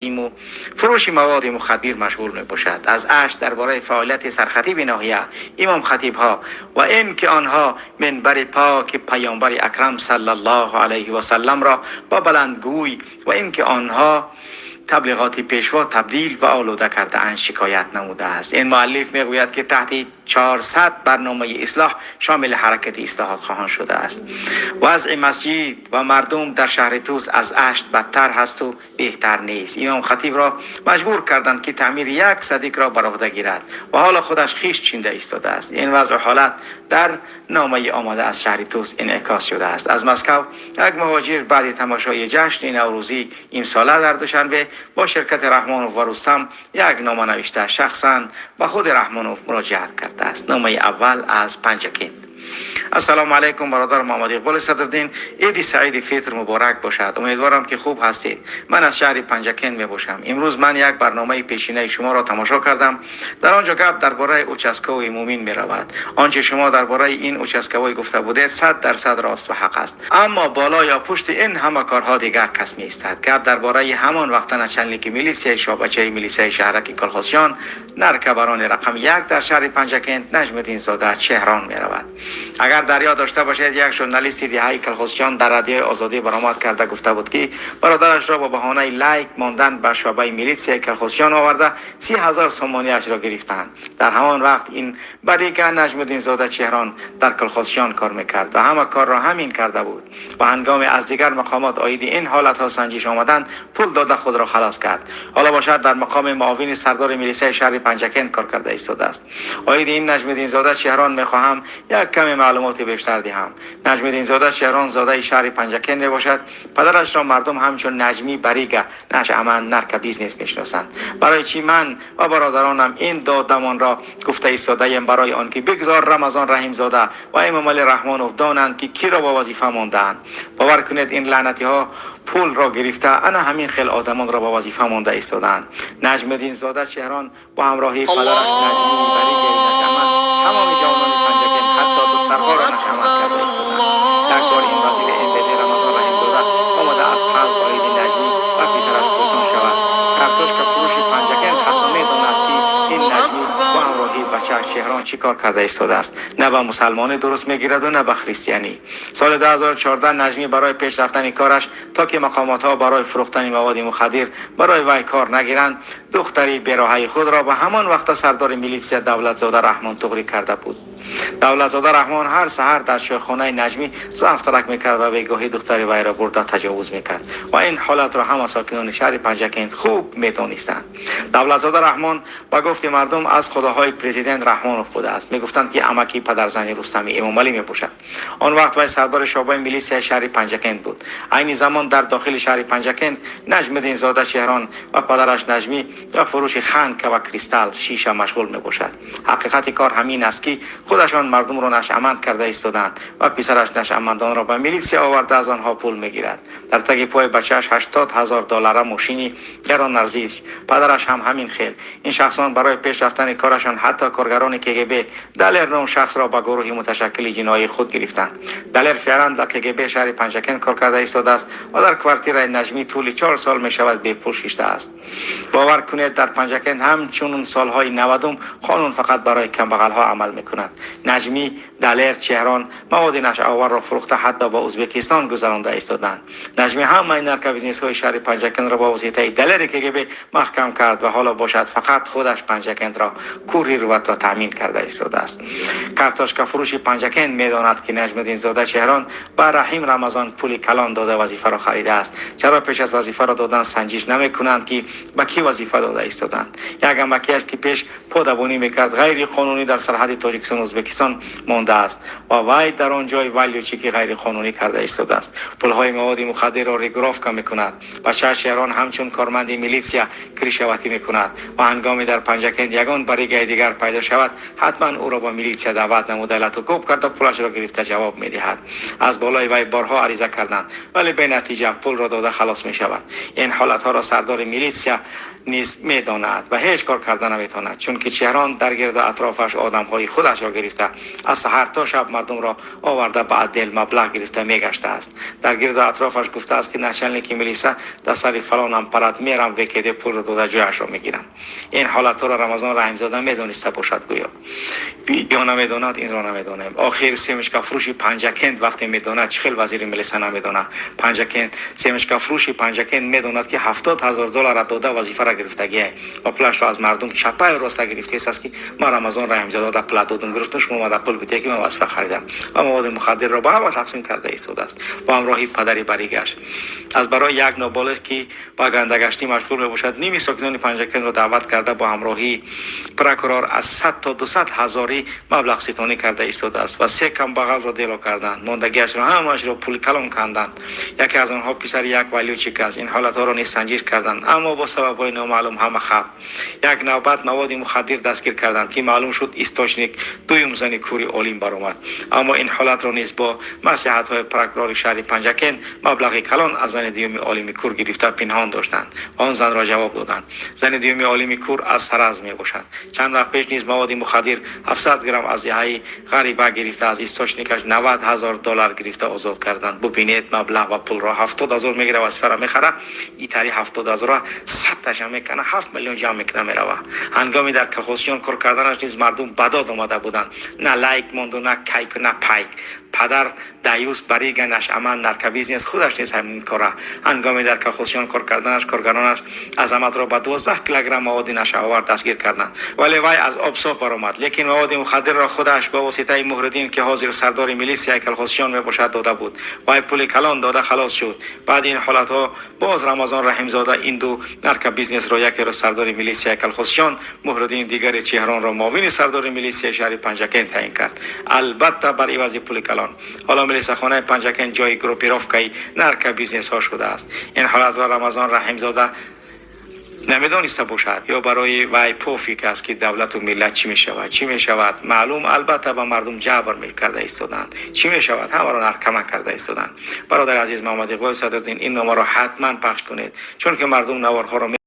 و фурӯши маводи мухаддир машғул мебошад. Аз Ашт дар бораи фаъолияти сархатиби ноҳия, имом хатибҳо ва ин ки онҳо минбари поки паёмбари акрам саллаллоҳу алайҳи васаллам ро ба баландгӯй ва ин ки онҳо таблиғоти пешво табдил ва олуда кардаанд, шикоят намудааст. Ин муаллиф мегӯяд, ки таҳти 400 барномаи ислоҳ шомили ҳаракати ислоҳотхоҳон шудааст. Вазъи масҷид ва мардум дар шаҳри Тӯс аз Ашт бадтар ҳасту беҳтар нест. Имом хатибро маҷбур карданд, ки таъмири як садикро бар уҳда гирад ва ҳоло худаш хишт чинда истодааст. Ин вазъу ҳолат дар номаи омода аз шаҳри Тӯс инъикос шудааст. Аз Москав як муҳоҷир баъди тамошои ҷашни наврӯзӣ имсола дар Душанбе бо ширкати Раҳмонов ва Рустам як нома навишта, шахсан ба худи Раҳмонов муроҷиат кардааст. Номаи аввал аз Панҷакент. Ассалому алайкум, бародар Муҳаммад Иқболи Садриддин. Иди Саиди Фитр муборак бошад. Умедворам, ки хуб ҳастед. Ман аз шаҳри Панҷакент мебошам. Имрӯз ман як барномаи пешинаи шуморо тамошо кардам. Дар он ҷо гап дар бораи участковый Мумин меравад. Он че шумо дар бораи ин участковый гуфта будед, 100% рост ва ҳақ аст, аммо боло ё пушти ин ҳама корҳо дигар кас меистад. Гап дар бораи ҳамон вақта начальники милисияи шобачаи милисияи шаҳраки Колхозчиён, наркобарони рақами як дар шаҳри Панҷакент, Наҷмуддинзода Чеҳрон меравад. Агар дар ёд дошта бошед, як журналисти деҳаи Колхозчиён дар Радиои Озодӣ баромад карда гуфта буд, ки бародарашро бо баҳонаи лайк мондан ба шӯъбаи милитсияи Колхозчиён оварда, 30 000 сомониашро гирифтанд. Дар ҳамон вақт ин барига Наҷмуддинзода Чеҳрон дар Колхозчиён кор мекард ва ҳама корро ҳамин карда буд ва ҳангоме аз дигар мақомот оиди ин ҳолатҳо санҷиш омаданд, пул дода худро халос кард. Ҳоло бошад, дар мақоми муовини сардори милисияи шаҳри Панҷакент кор карда истодааст. Оиди ин Наҷмуддинзода Чеҳрон мехоҳам як каме маълумоти бештар диҳам. Наҷмуддинзода Чеҳрон зодаи шаҳри Панҷакент мебошад. Падарашро мардум ҳамчун Наҷмӣ Барига нашъаманд, наркобизнес мешиносанд. Барои чӣ ман ва бародаронам ин додамонро гуфта истодаем? Барои он ки бигзор Рамазон Раҳимзода ва Эмомалӣ Раҳмонов донанд, ки киро ба вазифа мондаанд. Бовар кунед, ин лаънатиҳо пулро гирифта, ана ҳамин хел одамонро ба вазифа монда истодаанд. Наҷмуддинзода Чеҳрон бо ҳамроҳии падараш Наҷмӣ Баригаи нашъаманд тамоми ҷавонони Панҷакент, ҳатто духтарҳоро нашъаманд карда истоданд. Як бор ин вазири МВД Рамазон Раҳимзода омада, аз халқ оиди Наҷмӣ ва писараш пурсон шавад. Картошка фурӯши Панҷакент ҳатто медонад, ки ин Наҷмӣ бо ҳамроҳии бачааш Чеҳрон чӣ кор карда истодааст. На ба мусалмонӣ дуруст мегираду, на ба христианӣ. Соли 2014 Наҷмӣ барои пеш рафтани кораш, то ки мақомотҳо барои фурӯхтани маводи мухаддир барои вай кор нагиранд, духтари бероҳаи худро ба ҳамон вақта сардори милитсия Давлатзода Раҳмон туғрӣ карда буд. Давлатзода Раҳмон ҳар саҳар дар чойхонаи Наҷмӣ завтрак мекард ва бегоҳӣ духтари вайро бурда таҷовуз мекард ва ин ҳолатро ҳама сокинони шаҳри Панҷакент хуб медонистанд. Давлатзода Раҳмон ба гуфти мардум аз худоҳои президент Раҳмонов будааст. Мегуфтанд, ки амаки падарзани Рустами Эмомалӣ мебошад. Он вақт вай сардори шӯъбаи милитсияи шаҳри Панҷакент буд. Айни замон дар дохили шаҳри Панҷакент Наҷмуддинзода Чеҳрон ва падараш Наҷмӣ ба фурӯши ханка ва кристалл, шиша машғул мебошад. Ҳақиқати кор ҳамин аст, ки худашон мардумро нашъаманд карда истоданд ва писараш нашъамандонро ба милитсия оварда, аз онҳо пул мегирад. Дар таги пои бачааш 80 000 доллара мошини гаронарзиш, падараш ҳам ҳамин хел. Ин шахсон барои пеш рафтани корашон ҳатто коргарони КГБ Далер ном шахсро ба гурӯҳи муташаккили ҷиноии худ гирифтанд. Далер феълан дар КГБ шаҳри Панҷакент кор карда истодааст ва дар квартираи Наҷмӣ тӯли 4 сол мешавад, бепул шиштааст. Бовар кунед, дар Панҷакент ҳамчунун солҳои 90-ум қонун фақат барои камбағалҳо амал мекунад. Наҷмӣ, Далер, Чеҳрон маводи нашъаоварро фурӯхта, ҳатто ба Ӯзбекистон гузаронда истоданд. Наҷмӣ ҳамаи наркобизнесҳои шаҳри Панҷакентро бо воситаи Далери КГБ маҳкам кард ва ҳоло бошад, фақат худаш Панҷакентро курирватро таъмин карда истодааст. Картошкафурӯши Панҷакент медонад, ки Наҷмуддинзода Чеҳрон ба Раҳим Рамазон пули калон дода, вазифаро харидааст. Чаро пеш аз вазифаро додан санҷиш намекунанд, ки ба кӣ вазифа дода истоданд? Як амакияш, ки пеш подабонӣ мекард, ғайриқонунӣ дар сарҳади Тоҷикистону Ӯзбекистон мондааст ва вай дар он ҷой валючики ғайриқонунӣ карда истодааст, пулҳои маводи мухаддирро регировка мекунад. Бачааш Чеҳрон ҳамчун корманди милитсия крышевать мекунад ва ҳангоме дар Панҷакент ягон баригаи дигар пайдо шавад, ҳатман ӯро ба милитсия даъват намуда, лату кӯб карда, пулашро гирифта ҷавоб медиҳад. Аз болои вай борҳо ариза карданд, вале бенатиҷа, пулро дода халос мешавад. Ин ҳолатҳоро сардори милитсия низ медонад ва ҳеҷ кор карда наметавонад, чунки Чеҳрон дар гирду атрофаш одамҳои худашро гирифта, аз саҳар то шаб мардумро оварда, ба отдел маблағ гирифта мегаштааст. Дар гирду атрофаш гуфтааст, ки начальники милиса дар сари фалонам парад, мерам ВКД, пулро дода, ҷояшро мегирам. Ин ҳолатҳоро Рамазон Раҳимзода медониста бошад гӯё ё намедонад, инро намедонем. Охир семечкафурӯши Панҷакент вақте медонад, чӣ хел вазири милиса намедонад? Панҷакент, семечкафурӯши Панҷакент медонад, ки 70 000 доллара дода, вазифаро гирифтагие ва пулашро аз мардум чапаю роста гирифтааст, ки ман Рамазон Раҳимзода да пула додум, гирифтум, шумо мада пул бидиҳед, ки ман вазифа харидам, ва маводи мухаддирро ба ҳама тақсим карда истодааст бо ҳамроҳи падари баригаш. Аз барои як ноболиғ, ки ба гандагаштӣ машғул мебошад, ними сокинони Панҷакентро даъват карда, бо ҳамроҳии прокурор аз 100 то 200 ҳазорӣ маблағситонӣ карда истодааст ва се камбағалро дело карданд, мондагиашро ҳамаашро пули калон канданд. Яке аз онҳо писари як валючик аст. Ин ҳолатҳоро низ санҷиш карданд, аммо бо сабабҳои номаълум ҳама хаб. Як навбат маводи мухаддир дастгир карданд, ки маълум шуд, источник дуюм зани кури олим баромад. Аммо ин ҳолатро низ бо маслиҳатҳои прокурори шаҳри Панҷакент маблағи калон аз зани дуюми олими кур гирифта, пинҳон доштанд ва он занро ҷавоб доданд. Зани дуюми олими кур аз Саразм мебошад. Чанд вақт пеш низ маводи мухаддир 700 грамм аз деҳаи Ғариба гирифта, аз источникаш 90 000 доллар гирифта, озод карданд. Бубинед маблағ ва пулро: 70 000 мегира, вазифаро мехара, итари 70 000-ро садташа мекана, 7 миллион ҷамъ мекуна, мерава. Ҳангоми дар колхозчиён кор карданаш низ мардум ба дод омада буданд. На лайк монду, на кайку, на пайк. Падар даюс, барига, нашъаман, наркобизнес, худаш низ ҳамин кора. Ҳангоми дар колхозчиён кор карданаш коргаронаш Азаматро ба 12 килограмм маводи нашъаовар дастгир карданд, вале вай аз об соф баромад. Лекин маводи мухаддирро худаш ба воситаи Муҳриддин, ки ҳозир сардори милисияи колхозчиён мебошад, дода буд. Вай пули калон дода, халос шуд. Баъди ин ҳолатҳо боз Рамазон Раҳимзода ин ду наркобизнесро, якеро сардори милисияи колхозчиён Муҳриддин, дигари Чеҳронро муовини сардори милисияи шаҳри Панҷакент таъин кард, албатта бар ивази пули калон. Ҳоло милисахонаи Панҷакент ҷои группировкаи наркобизнесҳо шудааст. Ин ҳолатро Рамазон Раҳимзода намедониста бошад ё барои вай пофиг аст, ки давлату миллат чӣ мешавад, чӣ мешавад? Маълум, албатта, ба мардум ҷабр мекарда истоданд. Чӣ мешавад? Ҳамаро наркама карда истоданд. Бародари азиз Муҳаммад Иқболи Садриддин, ин номаро ҳатман пахш кунед, чунки мардум наворҳоро